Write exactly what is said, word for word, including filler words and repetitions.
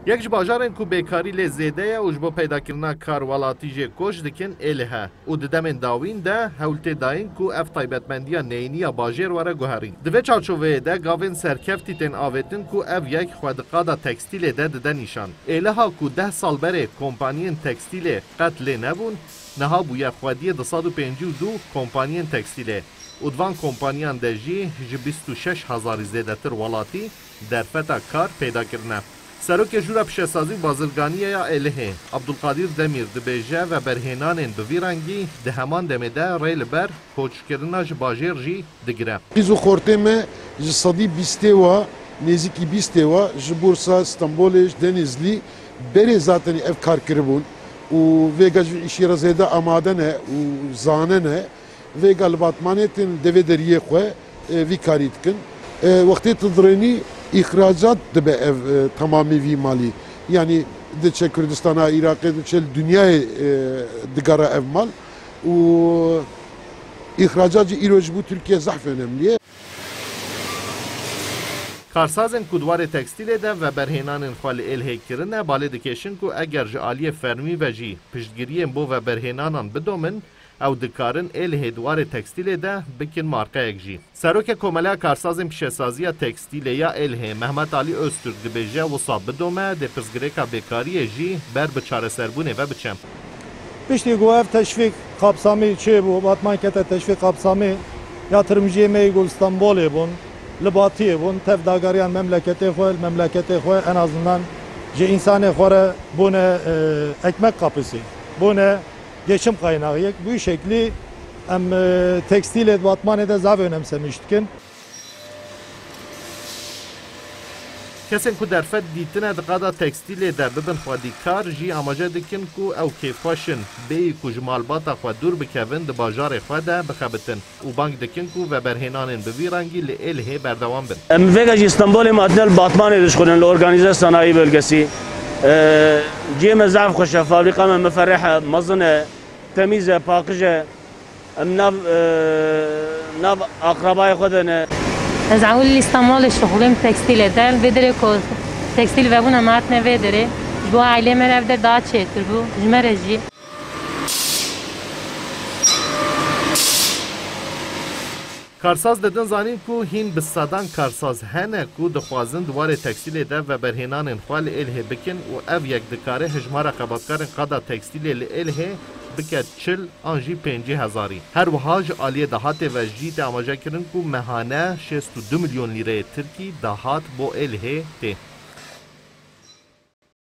Yek ji bajarên ku bêkarî lê zêde ye û ji bo peydakirina kar welatî jê koç dikin, Êlih e û di demên dawîn de hewl tê dayîn ku ev taybetmendiya neyînî ya bajêr were guherîn. Di vê çarçoveyê de gavên serkeftî tên avêtin ku ev yek xwe di qada tekstîlê de dide nîşan. Êliha ku deh sal berê kompaniyên tekstîlê qet lê nebûn, niha bûye xwediyê du sed û pêncî û du kompaniyên tekstîlê û di van kompaniyan de jî ji bîst û şeş hezarî zêdetir welatî derfeta kar peyda kirine. Serokê Jûra Pişesazî û Bazirganiyê ya Êlihê, Abdulkadir Demîr dibêje, veberhênanên bi vî rengî di heman demê de rê li ber koçkirina ji bajêr jî digire. Qîz û xortê me ji sedî bîstê wa, nêzîkî bîstê wa ji Bursa, Stenbolê, ji Denizlî berê zaten ev kar kiribûn û vêga ji îşî re zêde amade ne û zane ne. Vêga li Batmanê tên devê deriyê xwe, e, vî karî dikin. E, wextê tu dirênî îxracat dibe ev, e, temamî vî malî. Yanî diçe Kurdistana Iraqê, diçe li dinyayê, e, digere ev mal û îxracat jî îro ji bo Tirkiye zehf önemli ye. Karsazên ku di warê tekstîlê de veberhênanên xwe li Êlihê kirine, balê dikêşin ku eger ji aliyê fermî ve jî piştgiriyên bo veberhênanan bidomin, ew dikarin Êlihê di warê tekstîlê de bikin markeyek jî. Serokê Komeleya Karsazên Pişesaziya Tekstîlê ya Êlihê, Mehmet Alî Öztürk dibêje, wisa bidome, dê pirsgirêka bêkariyê jî ber bi çareserbûnê ve biçe. Piştî ku ev teşvîq kapsamî çêbû, Batman kete teşvîq kapsamî, yatırımciyê me yê ku li Stenbolê bûn, li Batiyê bûn, tev dagariyan memleketê xwe, li memleketê xwe en azından ji însanê xwe re bûne, e, ekmek kapisi, bûne geçim kaynağı. Yek bu şeklî em, e, tekstîlê di Batmanê de zaf önemsemiş dikin. Kesên ku derfet dîtine di qada tekstîlê de bibin xwedîkar jî amaje dikin ku ew kêfxweş in, bêyî ku ji malbata xwe dûr bikevin, di bajarê xwe de bixebitin û bang dikin ku veberhênanên bi vî rengî li Êlihê berdewam bin. Em vêga jî Stenbolê me hatine li Batmanê dişxulin li Organize Sanayi Bölgesi. Ee, cihê me zehf xweş e, fabrîka me miferreh e, mezin e, temîz e, paqij e. Em nav, e, nav akrabayê xwe de ne. Ez ewil li Stenbolê şixulîm tekstîlê de. Vê derê ku tekstîl vebûne me hatine vê derê. Ji bo aileyê me re ev der daha çêtir bû. Ji me re jî. Karsaz didin zanîn ku hîn bi sedan karsaz hene ku dixwazin di warê tekstîlê de veberhênanên xwe li Êlihê bikin û ev yek dikare hejmara xebatkarên qada tekstîlê li Êlihê bike çil an jî pêncî hezarî. Her wiha ji aliyê dahatê ve jî tê amajekirin ku mehane şêst û du milyon lîreyê tirkî dahat bo Êlihê tê.